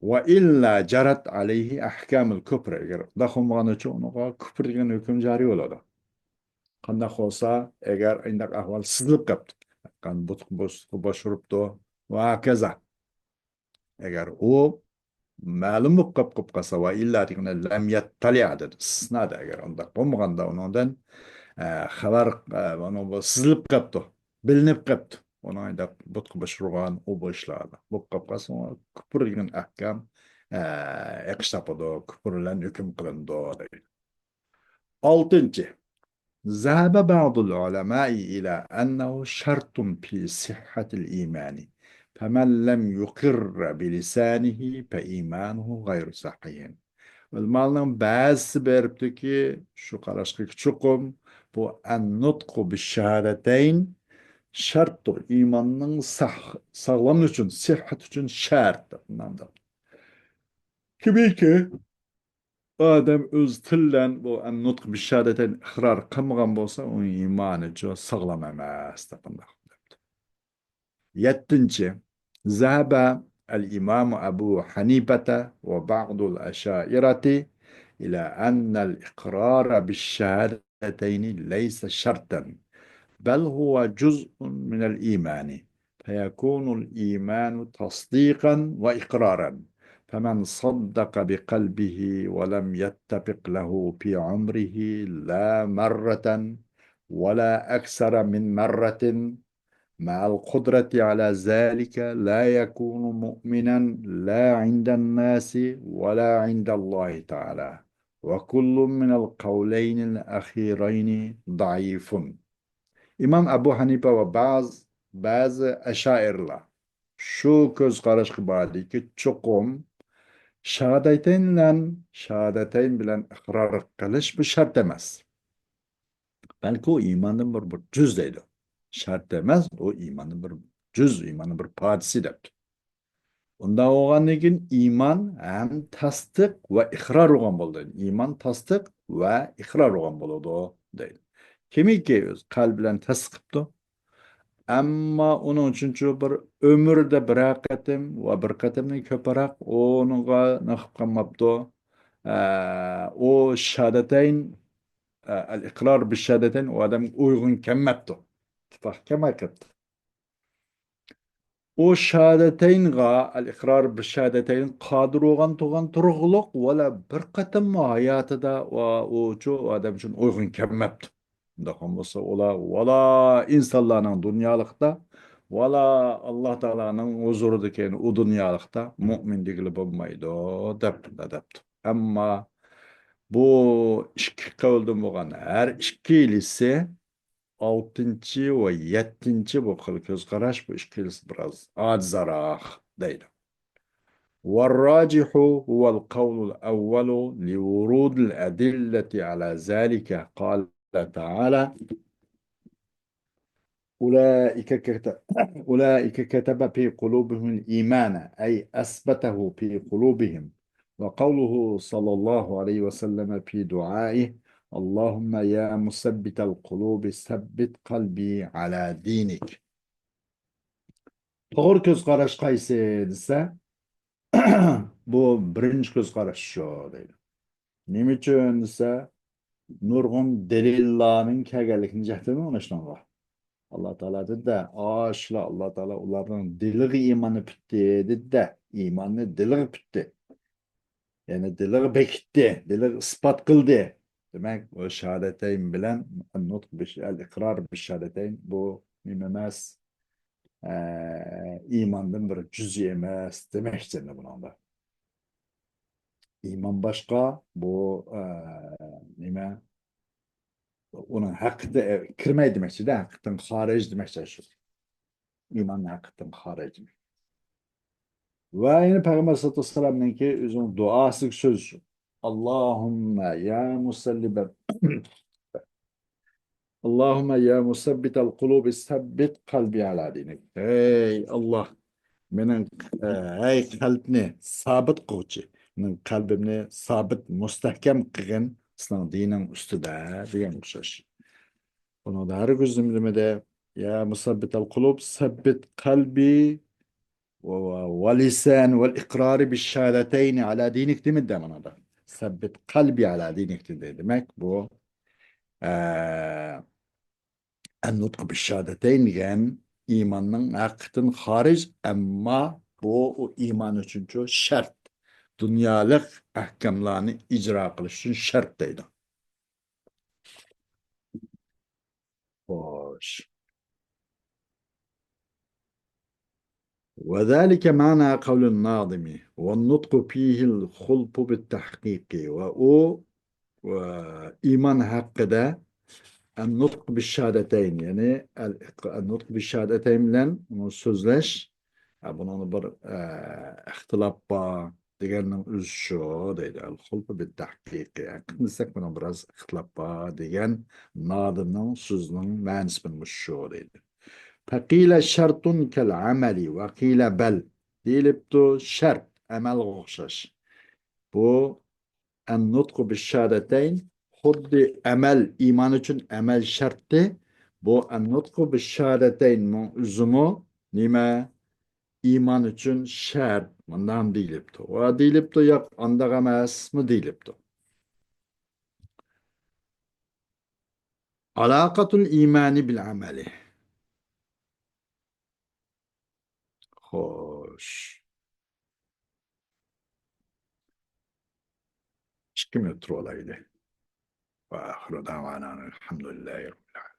ۋە ئىللا جەرەت ئەلەيھى ئەھكامۇل كۇپر. ئەگەر ئۇنداق بولمىغان ئۈچۈن ئۇنىڭغا كۇپر دېگەن ھۆكۈم جارى بولىدۇ. قانداق بولسا، ئەگەر ئۇنداق ئەھۋال سىزىلىپ قاپتۇ، بۇتقا، بۇتقا باش ئۇرۇپتۇ ۋە ھاكازا. ئەگەر ئۇ مەلۇم بولۇپ قاپ، قاپ قالسا، ۋە ئىللا دېگەندە لەم يەتتەلىئ دېدى. ئىستىسنادا، ئەگەر ئۇنداق بولمىغاندا ئۇنىڭدىن، ئە، خەۋەر، ئە، ئۇنىڭ بۇ سېزىلىپ قاپتۇ، بىلىنىپ قاپتۇ. ئۇنىڭ ئانداق بۇتقا باشقۇرغان ئۇ بۇ ئىشلاردا بولۇپ قاپ قالسا، ئۇ كۇپۇر دېگەن ئەھكام، ئە، ئېقىش تاپىدۇ، كۇپۇر بىلەن ھۆكۈم قىلىنىدۇ دەيدۇ. ئالتىنچى، ذهب بعض العلماء إلى أنه شرط في صحة الإيمان، فمن لم يقر بلسانه فإيمانه غير صحيح. ئۆلىمالارنىڭ بەزىسى بېرىپتۇكى، شۇ قاراشقا چوقۇم بۇ النطق بالشهادتين شەرتتۇر، ئىماننىڭ ساغ-، ساغلام ئۈچۈن، سىھھەت ئۈچۈن شەرت دەپ مۇنداق. كىمكى ئادەم ئۆز تىل بىلەن بۇ نۇتق بىششادەتەين ئىقرار قىلمىغان بولسا، ئۇنىڭ ئىمانى چۇ ساغلام ئەمەس، دەپ مۇنداق دەپتۇ. يەتتىنچى، ذهب الإمام أبو حنيفة وبعض الأشاعرة إلى أن الإقرار بالشهادتين ليس شرطا، بل هو جزء من الإيمان، فيكون الإيمان تصديقا وإقرارا، فمن صدق بقلبه ولم يتفق له في عمره لا مرة ولا أكثر من مرة مع القدرة على ذلك لا يكون مؤمنا لا عند الناس ولا عند الله تعالى، وكل من القولين الأخيرين ضعيف. ئىمام ئەبۇ ھەنىپە ۋە بەز-، بەزى ئەشائىرلار شۇ كۆز قاراشقا باردىكى، چوقۇم شاھادەتەين بىلەن، شاھادەتەين بىلەن ئىقرار قىلىش بۇ شەرت ئەمەس. بەلكى ئۇ ئىماندىن بىر، بىر جۈز دەيدۇ. شەرت ئەمەس، ئۇ ئىماندىن بىر جۈز، ئىماننىڭ بىر پارچىسى دەپتۇ. ئۇنداق بولغاندىن كېيىن ئىمان ھەم تەستىق ۋە ئىقرار بولغان بولىدۇ. ئىمان تەستىق ۋە ئىقرار بولغان بولىدۇ دەيدۇ. كىمكى ئۆز قەلبى بىلەن تەستىق قىپتۇ. ئەمما ئۇنىڭ ئۈچۈنچۇ بىر ئۆمرىدە بىرەر قېتىم ۋە بىر قېتىمدىن كۆپرەك ئۇنىڭغا نېمە قىلىپ قالماپتۇ. ئە، ئۇ شاھادەتەين، ئە، ئەل ئىقرار بىششاھادەتەين ئۇ ئادەمگە ئۇيغۇن كەلمەپتۇ. ئىتتىپاق كەلمەي قېپتۇ. ئۇ شاھادەتەينغا، ئەل ئىقرار بىششاھادەتەينگە قادىر بولغان تۇرغان تۇرغۇلۇق ۋالا بىر قېتىممۇ ھاياتىدا ۋە ئۇچۇ ئادەم ئۈچۈن ئۇيغۇن كەلمەپتۇ. ئۇنداق بولسا ئۇلار ۋالا ئىنسانلارنىڭ دۇنيالىقتا، ۋالا ئاللا تائالانىڭ ھۇزۇرىدا كېيىن ئۇ دۇنيالىقتا مۇئمىن دېگىلى بولمايدۇ دەپ دەپتۇ. ئەمما بۇ ئىككى قەۋلدىن بولغان ھەر ئىككىلىسى ئالتىنچى ۋە يەتتىنچى بۇ خىل كۆز قاراش، بۇ ئىككىلىسى بىراز ئاجىزراق دەيدۇ. والراجح هو القول الأول لورود الأدلة على ذلك. قال تعالى: أولئك كت-، أولئك كتب في قلوبهم الإيمان، أي أثبته في قلوبهم. وقوله صلى الله عليه وسلم في دعائه: اللهم يا مثبت القلوب ثبت قلبي على دينك. توغرا كۆز قاراش قايسى دېسە، بۇ بىرىنچى كۆز قاراش شۇ دەيدۇ. نېمە ئۈچۈن دېسە، نۇرغۇن دەلىللارنىڭ كەلگەنلىكىنى جەھەتتىن مانا شۇنىڭغا. ئاللا تائالا دېدى-دە، ئاشۇلار ئاللا تائالا ئۇلارنىڭ دىلىغا ئىماننى پۈتتى دېدى-دە، ئىماننى دىلىغا پۈتتى. يەنى دىلىغا بېكىتتى، دىلىغا ئىسپات قىلدى. دېمەك، ئۇ شاھادەتەين بىلەن نۇتق بىش-، ئەل ئىقرار بىش شاھادەتەين بۇ نېمە ئەمەس، ئە، ئىماندىن بىر جۈزئى ئەمەس دېمەكچى ئەمدى بۇنىڭدا. ئىمان باشقا، بۇ، ئە، نېمە؟ ئۇنىڭ ھەققىدە، ئە، كىرمەي دېمەكچىدە، ھەققىدىن خارىج دېمەكچى شۇ. ئىمان ھەققىدىن خارىج. ۋە يەنە پەيغەمبەر سەللەللاھۇ ئەلەيھى ۋەسەللەمنىڭكى ئۆزىنىڭ دۇئاسىدىكى سۆزى شۇ. اللهم يا مسلب-، اللهم يا مثبت القلوب ثبت قلبي على دينك. ھەي ئاللا، مېنىڭ، ئە، ھەي قەلبنى سابىت قىلغۇچى، مېنىڭ قەلبىمنى سابىت، مۇستەھكەم قىلغىن سېنىڭ دىنىڭ ئۈستىدە دېگەن ئوخشاش. ئۇنىڭدا ھەرگىز نېمە دېمىدى. يا مثبت القلوب ثبت قلبي و-، و-، ولسان والإقرار بالشهادتين على دينك دېمىدى مانا دا. ثبت قلبي على دينك دېدى. دېمەك، بۇ، ئە، النطق بالشهادتين دېگەن ئىماننىڭ ھەققىدىن خارىج، ئەمما بۇ ئىمان ئۈچۈنچۇ شەرت. دۇنيالىق ئەھكاملارنى ئىجرا قىلىش ئۈچۈن شەرت دەيدۇ. خوش. وذلك معنى قول الناظم والنطق فيه الخلف بالتحقيق. ۋە ئۇ، ۋە ئىمان ھەققىدە النطق بالشهادتين، يەنى ال-، النطق بالشهادتين بىلەن ئۇنى سۆزلەش، ھە، بۇنىڭدا بىر، ئە، ئىختىلاپ بار دېگەننىڭ ئۆزى شۇ دەيدۇ. الخلف بالتحقيق. ھەقىقەتەن بۇنىڭ بىراز ئىختىلاپ بار دېگەن نادىمنىڭ سۆزىنىڭ مەنىسى مۇشۇ شۇ دەيدۇ. فقيل شرط كالعمل وقيل بل. دېيىلىپتۇ، شەرت، ئەمەلگە ئوخشاش. بۇ النطق بالشهادتين خۇددى ئەمەل، ئىمان ئۈچۈن ئەمەل شەرتتى. بۇ النطق بالشهادتين مۇ-، ئۆزىمۇ نېمە؟ ئىمان ئۈچۈن شەرت. مۇنداقمۇ دېيىلىپتۇ. ۋە دېيىلىپتۇ، ياق، ئانداق ئەمەسمۇ دېيىلىپتۇ. علاقة الإيمان بالعمل. خوش. ئىككى مىنۇت تۇرۇۋالايلى. وآخر دعوانا أن الحمد لله رب العالمين.